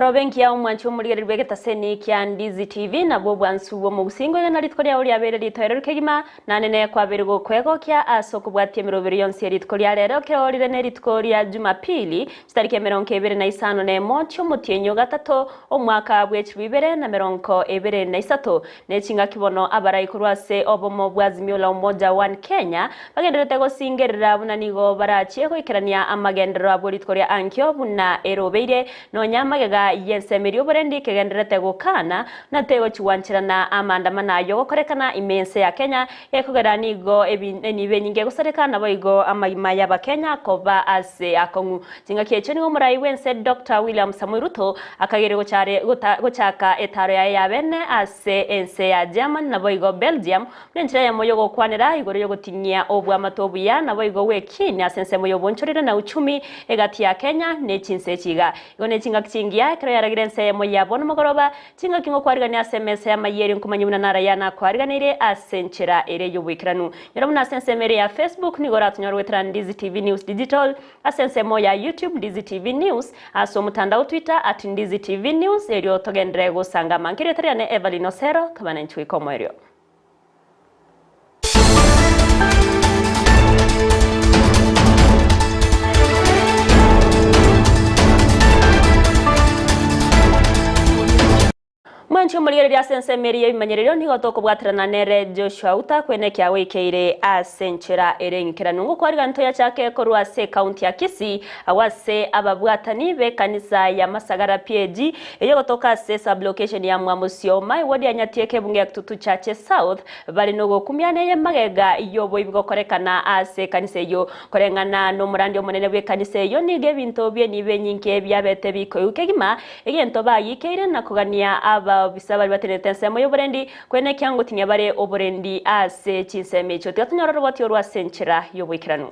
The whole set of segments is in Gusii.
Emegoroba engiya omwanchi omorigereria bw'egetaseni kia Ndizi TV nabwo obwansu bw'omogusingo iga na rituko riao riabeire ritoereru kegima nane nekwabeire gokwegokia ase okobwatia emeroberi yonsi ye rituko ria rero ekero rire ne rituko ria Jumapili chitariki emerongo ebere na isano na emo chi'omotienyi o gatato omwaka bw'echilifu ibere na merongo ebere na isato Ne chingaki bono abarai korwa ase obomo bwa Azimio la Umoja One Kenya bagendererete gosingerera buna nigo barachie goikerania amagenderero abwo rituko ria ankio buna erobeire nonya magega y'ensemo eria oborendi kegendererete gokana buna tegochigwancherana amaandamano ayio gokorekana ime y'ense ya Kenya gekogera nigo enibo enyinge egosareka naboigo amagima y'abakenya koba ase akong'u. Chingaki echio nigo omorai bw'ense Doctor William Samoei Ruto akageire gochaka etaaro yaye ya bene ase ense ya Germany naboigo Belgium buna enchera eyemo y'ogokwanera igoro y'ogotinyia obwamato obuya naboigo gw'ekiini ase ensemo y'obonchoreri na uchumi egati ya Kenya ne chinse echi iga. Igo ne chingaki chingiya ekero yaragire ense eyemo ya bono mogoroba chingaki ngokwarigania ase emesa y'amayia nkomanya buna naraya nakwariganeire ase enchera ere y'oboikeranu. Nyora buna ase ensemo ere ya Facebook nigo oratonyore goetera Ndizi TV News Digital Ase ensemo ya YouTube Ndizi TV News, ase omotandao Twitter at Ndizi TV News, erio togenderere gosangama. Nkerieta riane Evelyn Osero, kaba nainche goika omoerio. Mwanche omorigereria ase ensemo eria y'ebimanyererio, nigo tokobwaterana nere Joshua Uta kwene ekiagoikeire ase enchera ere engikeranu. Ngokwarigania ntoyachake korwa ase ekaunti ya Kisii, agwo ase ababwatani b'ekanisa ya Masagara PAG eyio egotoka ase sub-location ya Mwamusioma, eward ya Nyatieko ebunge ya Kitutu Chache South, bare nogokumia neye magega y'oboibi gokorekana ase ekanisa eyio. Koreng'ana nomorandi omonene bw'ekanisa eyio nigo ebinto bi'enibo enyinge biabete bikoigwa kegima Egento bagiikeire na kogania abaofisa baria batenenete ensemo y'oborendi, korende ekiango gotinyia bare oborendi ase chinsemo echio. Tiga tonyore oroboti orwo ase enchera y'oboikeranu.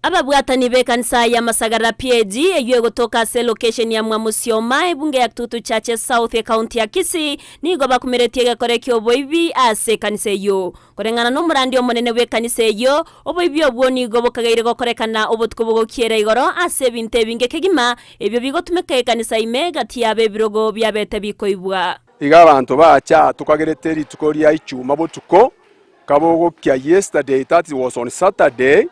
Ababwatani b'ekanisa ya Masagara PAG eyio egotoka ase location ya Mwamusioma, ebunge ya Kitutu Chache South, ecounty ya Kisii, nigo bakumeretie egekore ki'oboibi ase ekanisa eyio. Koreng'ana nomorandi omonene bw'ekanisa eyio, oboibi obwo nigo bokageire gokorekana obotuko bogokiera igoro ase ebinto ebinge kegima, ebio bigotumeka ekanisa ime gati yabo ebirogo biabete bikoibwa. Iga abanto bacha tokagerete rituko ria ichuma botuko, kabogokia yesterday that was on Saturday,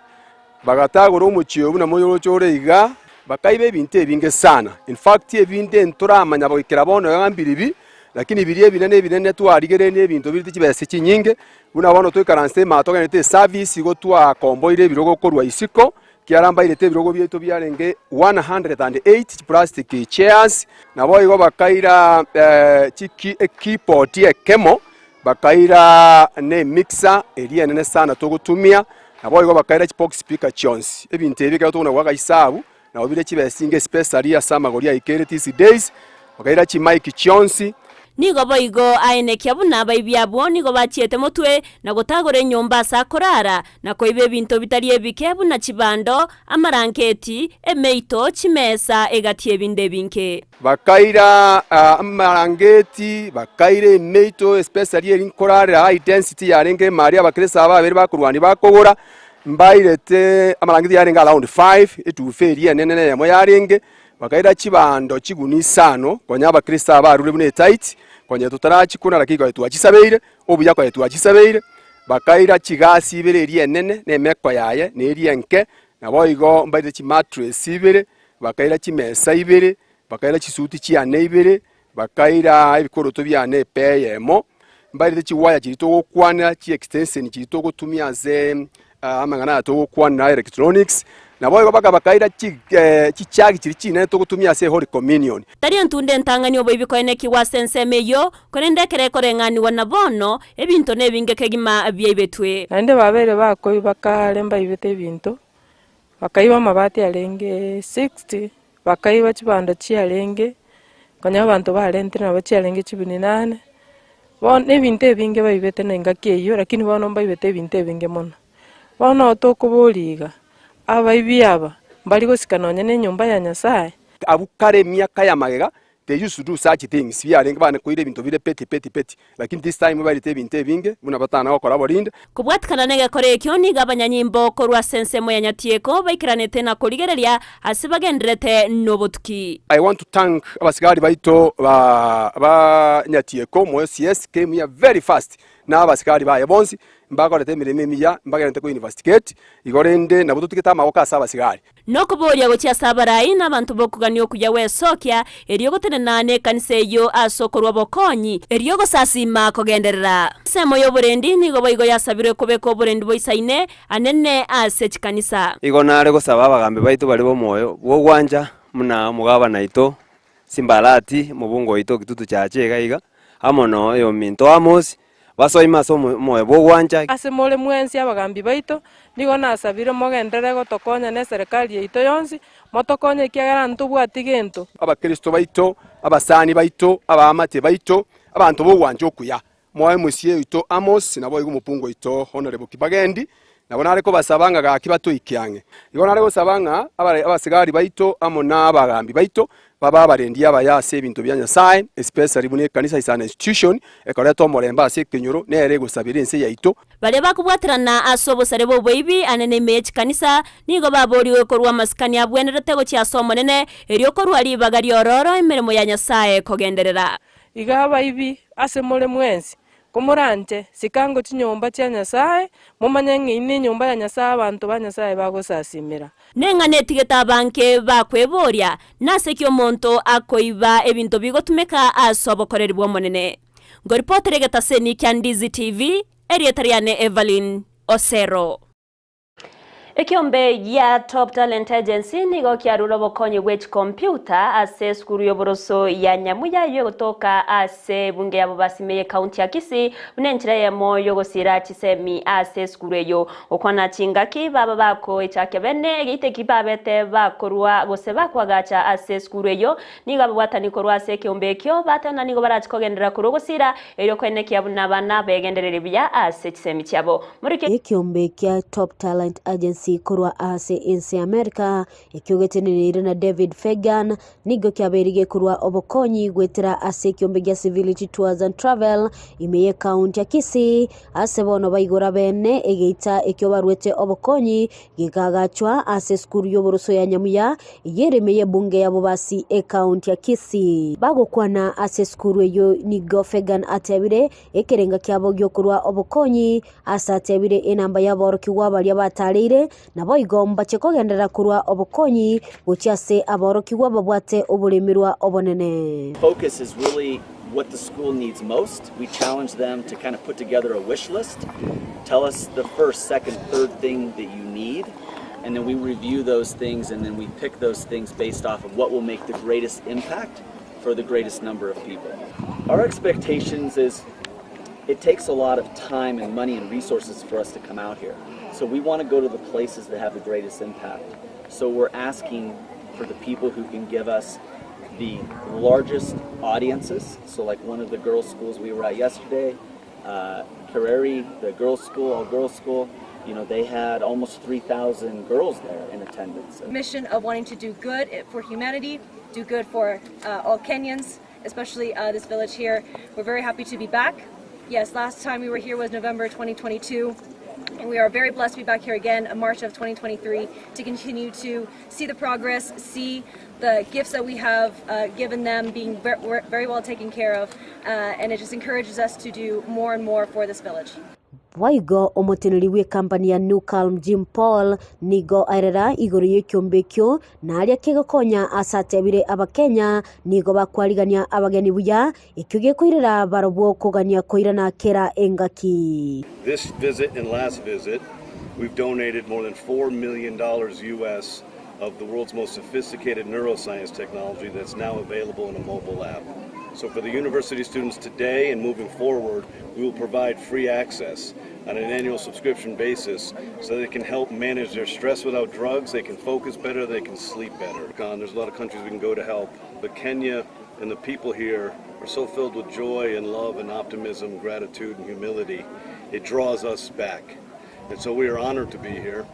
bagatagora omochie oyo buna moyoroche ore iga, bakaiba ebinto ebinge sana. In fact ebinde ntoramanya goikera bono iga mbiribi, Lakini biria ebinene ebinene twarigereire ebinto birete chibesa chinyinge, buna bono toikaranse ime aa togenderete eservice igo twakomboire ebirogo korwa isiko, ekiagera mbairete ebirogo biaito biarenge 108 chiplastic chairs, naboigo bakaira chiki ekeyboard ekemo, bakaira na emixer eria enene sana togotumia, naboigo bakaira chibox speaker chionsi. Ebinto ebi ekero tokona goaka chisabu. Nabo bire chibesa chinge especially ase amagori aikere these days, bakaira chimic chionsi. Nigo boigo aenekia buna abaibi abwo nigo bachiete motwe na gotagora enyomba ase akorara, na koiba ebinto bitari ebike buna chibando, amaranketi, emeito, chimesa, egati ebinde ebinge. Bakaira amarangeti, bakaira emeito especially eri nkorarera high density yarenge ime aria abakristo aba babere bakorwania bakogora, Mbairete amarangeti yarenge around five, etufe eria enene neyemo yarenge, bakaira chibando chigunia isano, konya abakristo aba barure buna etight, konya totarachikuna lakini konya twachisabeire, obuya konya twachisabeire, bakaira chigasi ibere eria enene na emeko yaye, na eria enke, naboigo mbairete chimattress ibere, bakaira chimesa ibere, bakaira chisuti chiane ibere, bakaira ebikoroto biane epe eyemo, mbairete chiwaya chiria togokwanera, chiextension chiria togotumia ase amang'ana aya togokwanera electronics, naboigo baka bakaira chi chichagi chiria chinene togotumia ase eholy communion. Tari entunda entang'ani oboibi koenekigwa ase ensemo eyio, korende ekero ekoreng'anigwa na bono, ebinto nebinge kegima biaibetwe. Naende babeire bakoiba kare mbaibete ebinto, bakaiba amabati arenge 60, Bakaiba chibando chiarenge, konya abanto barentire nabo chiarenge chibuni nane, bono ebinto ebinge baibete na engaki eyio, lakini bono mbaibete ebinto ebinge mono. Bono tokoboria iga, abaibi aba, mbari gosika nonye na enyomba ya Nyasaye? Abwo kare emiaka ya magega, They used to do such things biarenge bane koira ebinto bire petty petty petty lakini this time bairete ebinto ebinge buna batana gokora borinde. Kobwatikana negekora ekio nigo abanyanyimbo korwa ase ensemo ya Nyatieko baikeranete na korigereria ase bagendererete nobotuki. I want to thank abasigari baito ba ba Nyatieko, mo OCS came here very fast na abasigari baye bonsi mbakorete emeremo emiya mbagendererete ko investigate igo rende nabo totigete amagoko ase abasigari. Nokoboria gochia ase abarai na abanto b'okogania okuya gwesokia, erio gotenena nekanisa eyio ase okorua obokonyi, erio ogosasiima kogenderera. Ensemo y'oborendi nigo boigo yasabirwe kobeka oborendi boisaine anene ase chikanisa. Igo nare gosaba abagambi baito baria b'omoyo bw'ogwancha, buna omogabana oito Simbalati, omobunge oito Kitutu Chache iga iga, amo noyominto Amos, Basoime ase omoyo bw'ogwancha. Ase more mwensi abagambi baito, nigo nasabire mogenderere gotokonya neserekari yaito yonsi, motokonye ekiagera ntobwati gento. Abakristo baito, abasani baito, abaamate baito, abanto b'ogwancha okuya, moe mosie oito Amos, naboigo omopungwa oito Honorable Kibagendi, nabo nare kobasaba ng'a gaki batoike ang'e. Igo nare gosaba ng'a abasigari baito amo nabagambi baito babe abarendi abaya ase ebinto bia Nyasae, especially buna ekanisa is an institution ekoreta omorembe ase ekenyoro, nere egosabera ense yaito. Baria bakobwaterana ase obosare bw'oboibi anene ime ye chikanisa, nigo baboorigwe korwa amasikani abwenerete gochia ase Omonene, erio korwa ribaga ri'ororo emeremo ya Nyasae kogenderera. Iga abaibi ase more mwensi, Komoranche, sikango chinyomba chia Nyasae, momanye ng'a inwe nenyomba ya Nyasae abanto ba Nyasae bagosasimera. Neng'ana etigete abange bakweboria, Nase ki omonto akoiba ebinto bigotumeka ase obokoreri bw'Omonene? Ngoripotere egetaseni kia Ndizi TV, erieta riane Evelyn Osero. Ekiombe gia Top Talent Agency nigo kiarure obokonyi bwe chikompiuta ase esukuru y'oboroso ya Nyamuya eyio egotoka ase ebunge ya Bobasi ime y'ecounty ya Kisii buna enchera eyemo y'ogosiira chisemi ase esukuru eyio. Gokwana chingaki baba bakoechakia bene egeita eki babete bakorwa gose bakoagacha ase esukuru eyio nigo ababwatani korwa ase ekeombe ekio bateba nigo barachi kogenderera korwa ogosiira erio koenekia buna abana begendererie buya ase chisemi chiabo. Morike. Ekeombe kia Top Talent Agency korwa ase ense ya America ekio geteneneire na David Fagan nigo kiabeire gekorwa obokonyi goetera ase ekeombe gia Civility Tours and Travel ime y'ecounty ya Kisii ase bono baigora bene egeita ekio barwete obokonyi gekagachwa ase esukuru y'oboroso ya Nyamuya eyio ere ime y'ebunge ya Bobasi ecounty ya Kisii. Bagokwana ase esukuru eyio nigo Fagan atebire Ekerenga kiabo gi'okorua obokonyi, ase atebire enamba y'aborokigwa baria batareire, naboigo mbache kogenderera korua obokonyi gochia ase aborokigwa babwate oboremerwa obonene. Focus is really what the school needs most. We challenge them to kind of put together a wish list. Tell us the first, second, third thing that you need. And then we review those things and then we pick those things based off of what will make the greatest impact for the greatest number of people. Our expectations is it takes a lot of time and money and resources for us to come out here. So we want to go to the places that have the greatest impact. So we're asking for the people who can give us the largest audiences. So like one of the girls' schools we were at yesterday, Kereri, the girls' school, all girls' school, you know, they had almost 3,000 girls there in attendance. Mission of wanting to do good for humanity, do good for all Kenyans, especially this village here. We're very happy to be back. Yes, last time we were here was November 2022. And we are very blessed to be back here again in March of 2023 to continue to see the progress, see the gifts that we have given them being very well taken care of, and it just encourages us to do more and more for this village. Boigo omoteneneri bw'ekampani ya New Calm Jim Paul nigo aerera igoro y'ekiombe ekio na aria kegokonya ase atebire Abakenya nigo bakwarigania abageni buya ekio gekoirera barobwo kogania koirana kera engaki. This visit and last visit we've donated more than 4 million dollars US of the world's most sophisticated neuroscience technology that's now available in a mobile app. So for the university students today and moving forward, we will provide free access on an annual subscription basis so they can help manage their stress without drugs, they can focus better, they can sleep better. There's a lot of countries we can go to help, but Kenya and the people here are so filled with joy and love and optimism, gratitude and humility. It draws us back. And so we are honored to be here.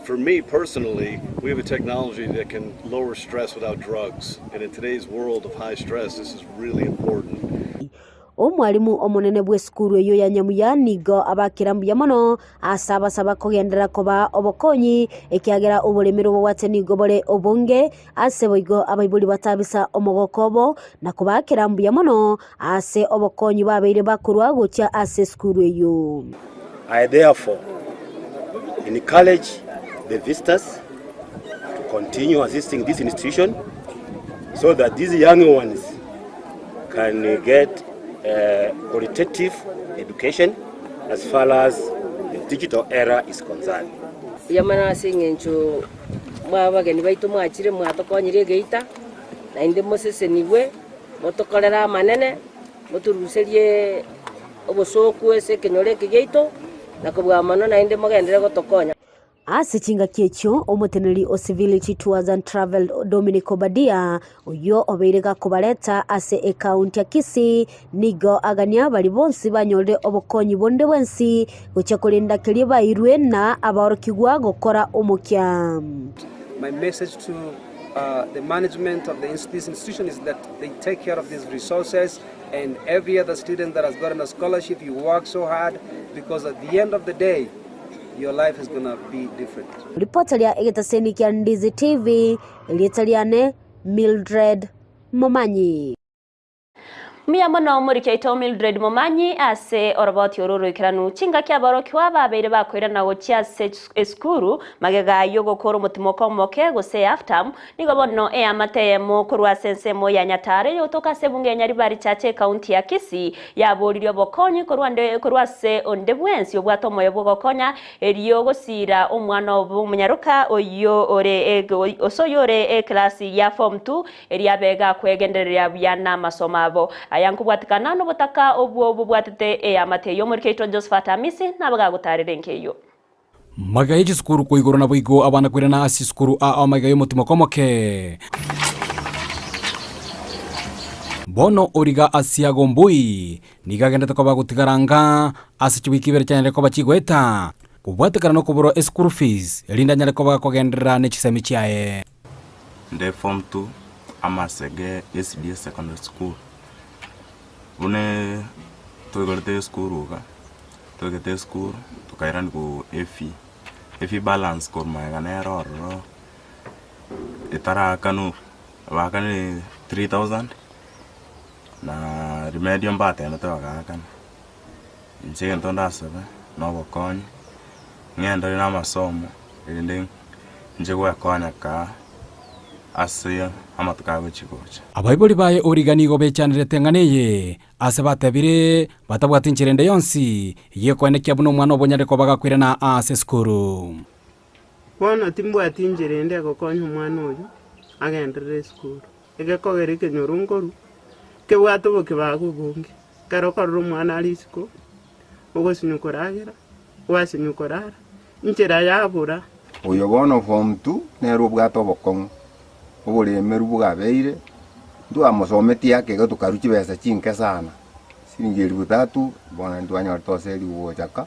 For me personally, we have a technology that can lower stress without drugs. And in today's world of high stress, this is really important. Omwalimu omonene bw'esukuru eyio ya Nyamuya nigo abakera mbuya mono ase abasaba kogenderera koba obokonyi, ekiagera oboremero bobwate nigo bore obonge, ase boigo abaibori batabisa omogoko obo na kobaakera mbuya mono ase obokonyi babeire bakorwa gochia ase esukuru eyio. I therefore encourage the visitors to continue assisting this institution so that these young ones can get qualitative education as far as the digital era is concerned. Mbuya mono ase engencho mw'abageni baito mwachire mwatokonyire egeita, naende mosesenigwe, motokorere amanene, motoruserie obosooku ase ekenyoro eke giaito, na kobua mono naende mogenderere gotokonya. Ase chingaki echio omoteneneri o Civility Tours and Travel Dominic Obadia, oyio obeire gakobareta ase ekaunti ya Kisii, nigo agania baria bonsi banyorire obokonyi bonde bwensi gochia korenda keria bairwe na abaorokigwa gokora omokia. My message to the management of the, this institution is that they take care of these resources and every other student that has gotten a scholarship, you work so hard because at the end of the day, your life is gonna be different. Ripota ria egetaseni kia Ndizi TV, erieta riane Mildred Momanyi. Mbuya mono omoriki oito Mildred Momanyi ase oroboti oro oroikeranu. Chingaki aborokigwa babeire bakoirana gochia ase esukuru magega y'ogokora omotimoko omoke gose half term, nigo bono eamate eyemo korwa ase ensemo ya Nyatare eyogotoka ase ebunge ya Nyaribari Chache ekaunti ya Kisii yaboririe obokonyi korwa ande korwa ase onde bwensi obwate omoyo bw'ogokonya erio gosiira omwana obo omonyaroka oyio ore ose oyio ore eklasi ya form two Erio abe gakwegendereria buya namasomo abo. Aya nkobwatikana nobotaka obwo bobwatete eamate y'omoriki oito Josephat Amisi nabe gagotaarera enka eyio. Magega ye chisukuru koigorwa naboigo abana koirana ase chisukuru aa magega y'omotimoka omoke. Bono origa Asiago Mbui nigo agendete koba gotigara anga ase chiwiki ibere chianyarire koba chigoeta, kobwatekana nokoborwa eschool fees erinde anyare koba gakogenderera ne chisemi chiaye. Nde form 2 amasege SDA secondary school. Buna toigorete esukuru iga, toigete esukuru tokairaniwa efee, efee balance korwa magega nere ororo etaraakanwa, baakanire 3000 na remedial mbatemete bagaakana. Inche egento ndasabe na obokonyi, ng'enderere na amasomo erinde inche gwekonya kaa ase amatuko agochia gocha. Abaibori baye origa nigo bechanerete eng'ana eye, ase batebire, batabwati nchera ende yonsi y'ekoenekia buna omwana obo onyare koba gakoirana ase esukuru. Bono timbwati nchera ende egokonya omwana oyo agenderere esukuru. Egekogera ekenyoro nkorwa, kebwate obokibago obonge. Ekero okorora omwana are isiko, ogosinywa koragera, gwasinywa korara, inchera yabora. Oyo bono form two nere obwate obokong'u, oboremeru bwabeire, ntwamosometie ake iga tokarwa chibesa chinke sana, siringi elifu tatu, bono ntwanyorete oseri gocha ka,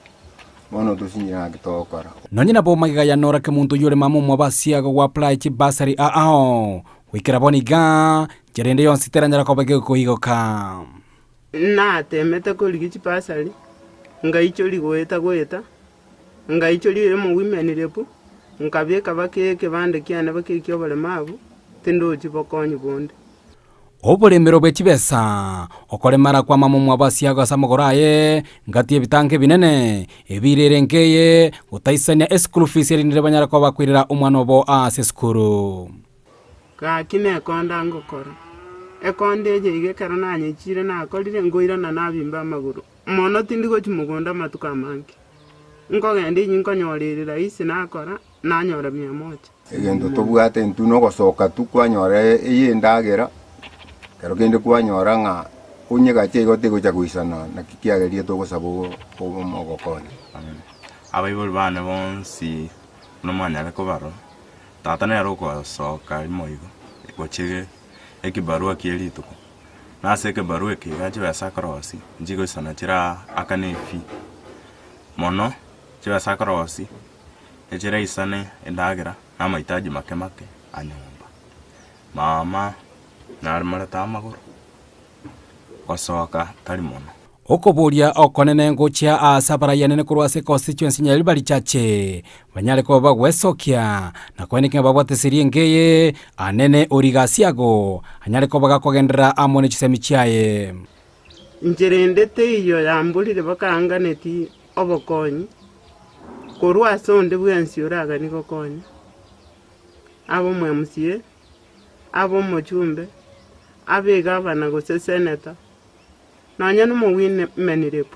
bono tosinyire ng'aki togokora. Nonye nabo magega ya Nora Kemunto oyio ore mama omwabo asiaga goapply chibasari ao Goikera bono iga, nchera ende yonsi teranyare koba gekoigoka. Natemete korigia chibasari, ngaichoria goeta goeta, ngaichoria eyemo women rep, nkabeka baka ekebande kiane baka eki'oboremabu, tindochi bokonyi bonde. Oboremero bwe chibesa, okoremara kwa mama omwabo asiagwe ase amagoro aye, ngati y'ebitango ebinene, ebiira ere nkeye, gotaisania eschool fees erinde banyare koba bakoirera omwana obo ase esukuru. Gaki nekonda ngokora. Ekonda eye iga ekero nanyechire nakorire, nkoirana nabimba amagoro. Mono tindi gochia mogondo amatuko amange. Nkogenda inye nkonyora ere rahisi nakora, nanyora mia moja. Egento tobwate intwe nogosoka tu kwanyora eye endagera, ekero kende kwanyora ng'a onye gacha igo tegocha goisana naki kiagerire togosaba obogokonya. Abaibori bane bonsi buna mwanyare kobarora. Tata nere ogosoka rimo igo, gochia ekibarua kie rituko. Na ase ekebarua eke iga chibesa akorosia, nchigoisana chira akane efee. Mono, chibesa akorosia, Echera isane endagera na amahitaji make make a nyomba. Mama naremarete amagoro, gosoka tari mono. Okoboria okonene ngochia aase abaraianene korwa ase constituency Nyaribari Chache banyare koba bagwesokia na koeneki ng'a babwate eseri enke eye anene oria Gasiago anyare koba gakogenderera amo ne chisemi chiaye. Inchera ende teiyo yamborire bakaanganeti obokonyi korwa ase onde bwensi oraganie gokonya, abe omo-MCA, abe omochumbe, abe egavana gose senator, nonya nomowimeni rep,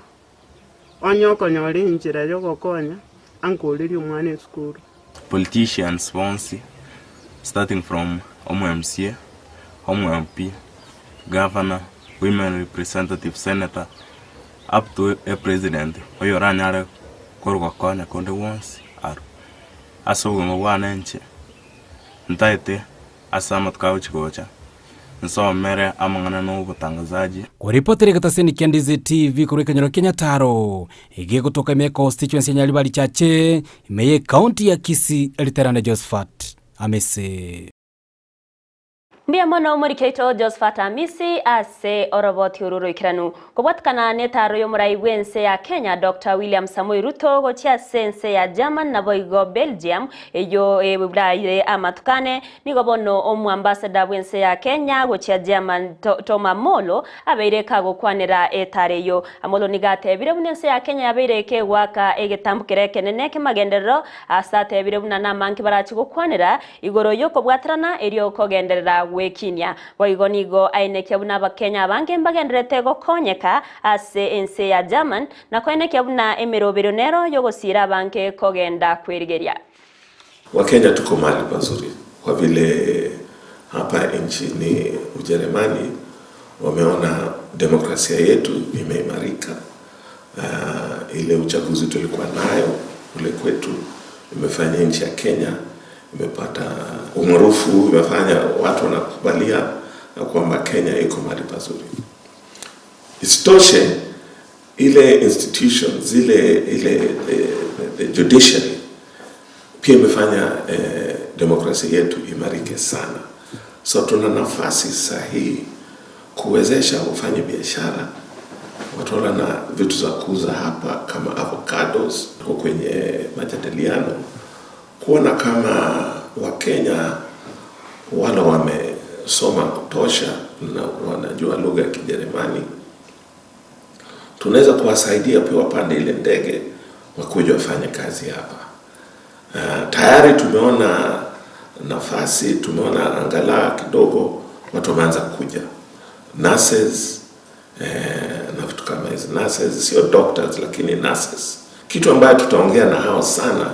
onye okonyora enchera yogokonya, ankorerie omwana esukuru. Politicians bonsi starting from omo MCA, omo MP, governor, women representative, senator up to e president oyoranyare korugokonya konde gwonsi arwe. Ase obogima bwane inche ntaete ase amatuko agochi gocha nsomere amang'ana na obotangazaji. Koripotera egetaseni kia Ndizi TV korwa ekenyoro kia Nyataro, egegotoka ime constituency ya Nyaribari Chache, ime ye county ya Kisii, Riterane Josephat Amisi. Mbuya mono omoriki oito Josephat Amisi ase oroboti oru roikeranu. Kobwatikana netaro y'omorai bw'ense ya Kenya Doctor William Samoei Ruto gochia ase ense ya German naboigo Belgium eyio eburaire amatuko ane, nigo bono omoambassador bw'ense ya Kenya gochia German Tom Amollo abeire kagokwanera etaro eyio. Amollo nigo atebire buna ense ya Kenya yabeire kegoaka egetambo keria ekenene kemagenderero ase atebire buna namange barache gokwanera Igoro y'okobwaterana erio kogenderera gwekinia. Boigo nigo aenekia buna Abakenya abange mbagendererete gokonyeka ase ense ya German, na koenekia buna emeroberio nero y'ogosiira abange kogenda kwerigeria. Wakenya tuko mahali pazuri kwa vile hapa nchini Ujeremani wameona demokrasia yetu imeimarika. Ile uchaguzi tulikuwa nayo kule kwetu imefanya nchi ya Kenya imepata umaarufu, imefanya watu wanakubalia na kwamba Kenya iko mahali pazuri. Isitoshe ile institutions zile ile the judiciary pia imefanya demokrasia yetu imarike sana. So tuna nafasi sahihi kuwezesha wafanye biashara watu wale na vitu za kuuza hapa kama avocados. Tuko kwenye majadiliano kuona kama Wakenya wale wamesoma kutosha na wanajua lugha ya Kijerumani, tunaweza kuwasaidia pia wapande ile ndege wakuja wafanye kazi hapa. Tayari tumeona nafasi, tumeona angalau kidogo watu wameanza kuja nurses na vitu kama hizi nurses, sio doctors lakini nurses. Kitu ambayo tutaongea na hao sana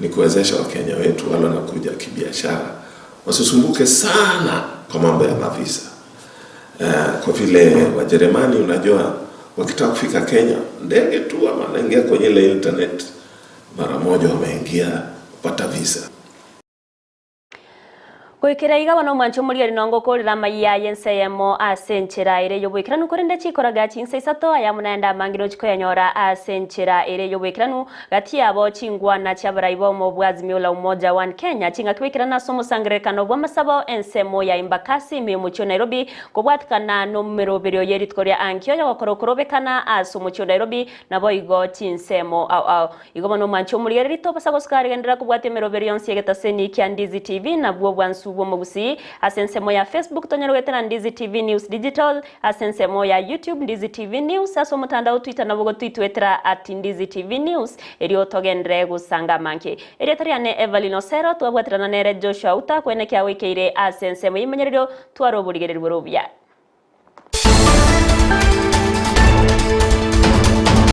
ni kuwezesha Wakenya wetu wale wanakuja kibiashara wasisumbuke sana kwa mambo ya mavisa. Kwa vile Wajerumani unajua wakitaka kufika Kenya ndege tu ama wanaingia kwenye ile internet mara moja wameingia kupata visa. Goikera iga bono omwancho omoriori nongo okorera amayia aye ense eyemo ase enchera ere y'oboikeranu, korende chikoraga chinsa isato aya buna ende amange nochi koyanyora ase enchera ere y'oboikeranu. Gati yabo chingwana chi'abarai b'omo bw'Azimio la Umoja One Kenya chingaki goikerana ase omosangererekano bw'amasabo ensemo ya Embakasi ime y'omochie o Nairobi kobwatikana nomeroberio ye rituko ria ankio yogokora okorobekana ase omochie o Nairobi naboigo chinsemo ao ao. Igo bono omwanche omorigereria tobasa gosuka aregenderera kobwatia emeroberio yonsi y'egetaseni kia Ndizi TV nabwo obwansu bw'omogusii ase ensemo ya Facebook tonyare goetera Ndizi TV News Digital ase ensemo ya YouTube Ndizi TV News ase omotandao Twitter nabo gotwitwetera at Ndizi TV News erio togenderere gosanga amange. Erieta riane Evelyn Osero twabwaterana nere Joshua Uta kwenekia goikeire ase ensemo y'emenyererio tware oborigereria bore obuya.